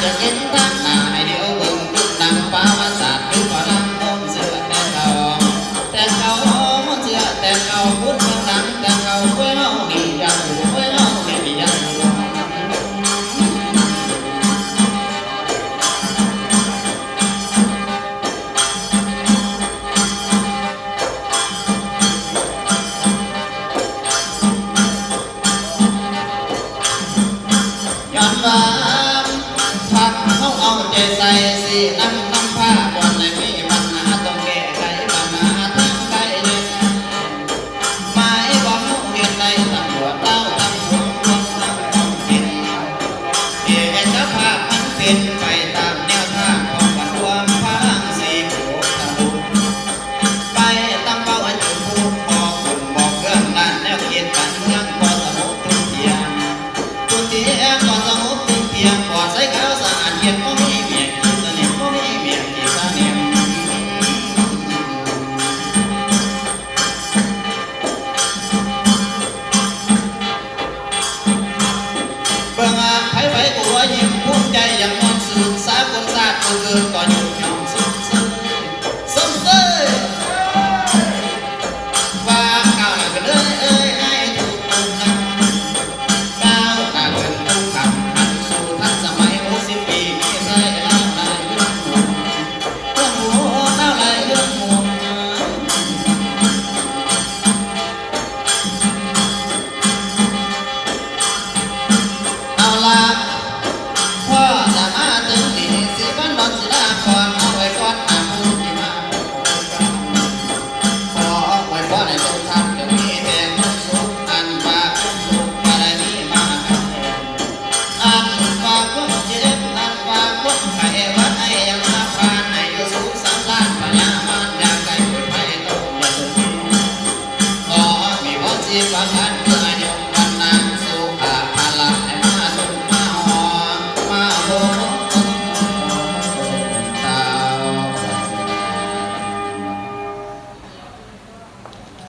ຈະເຫັນທາງໜ້າໃຫ້ດຽວເບິ່ງ ບຸນນຳປະຫວັດສາດ ຄືພະລັງມົນເຊື້ອແຕ່ເກົ່າ ແຕ່ເກົ່າ ມົນເຊື້ອແຕ່ເກົ່າ ບຸນເມືອງຫຼັງແຕ່ເກົ່າ ໂອ້ຍເຮົານີ້ຢ່າສູ້ ໂອ້ຍເຮົານີ້ຢ່າສູ້. ຍ້ອນວ່າພັກເຮົາເອົາໃຈໃສ່ ຊີ້ນຳນຳພາ ບ່ອນໃດມີບັນຫາຕ້ອງແກ້ໄຂ ບັນຫາທາງໃດ ໝາຍຄວາມເຮົາເຮັດໄດ້ ຕຳຫຼວດລາວ ຕຳຫຼວດລວມທັງທ້ອງຖິ່ນ ເອກະພາບມັນເປັນໄປຕາມແນວທາງຂອງບັນລວມພະລັງສີໂພທະລຸ ໄປຕາມເປົ້າອັນຈຸພູ ບໍ່ຂຶ້ນບໍ່ເຄື່ອນ ດ້ານແນວຄິດການເມືອງກໍສະຫງົບທຸກທ່ຽງ ທຸກທ່ຽງກໍສະຫງົບທຸກທ່ຽງ ບໍ່ໃສຂາວສະອາດ ເຮັດບໍ່ມີເມຍຂີ້ສະໜິມ ບໍ່ມີເມຍຂີ້ສະໜິມ. ເບິ່ງອາດໃຜໄປກໍຫົວຍິ້ມພູມໃຈຢ່າງມ່ວນຊື່ນ ສາກົນຊາດເກີດກໍຍົກຍ້ອງຊົມເຊີຍ ຊົມເຊີຍ ວ່າກ້າວໜ້າຂຶ້ນເອີຍເອີຍໃນທຸກໆນຳ ກ້າວໜ້າຂຶ້ນທຸກຂັ້ນ ຫັນສູ່ທັນສະໄໝ ຫົກສິບປີມີໄຊລາວໄດ້ເຮືອນໂຮມ ເຮືອນໂຮມ ລາວໄດ້ເຮືອນໂຮມ. ເອົາລະ ພໍສະມາເຖິງນີ້ ຊິພັນດອນສິລາກ່ອນ ເອົາໄວ້ກ່ອນນະຜູ້ທີ່ມາ ຂໍອວຍພອນໃຫ້ທຸກທ່ານ ຈົ່ງມີແຕ່ຄວາມສຸກ ອັນວ່າຄວາມທຸກບໍ່ໄດ້ມີມານຳ ອັນວ່າຄວາມເຈັບ ອັນວ່າຄວາມໄຂ້ຫວັດໄອ ຢ່າມາຜ່ານ ໃຫ້ຢູ່ສຸກສຳລານ ພະຍາມານຢາກໄດ້ ໂພດໄພຕ້ອງຢ່າສົມມີ ຂໍມີພອນສິປະທານ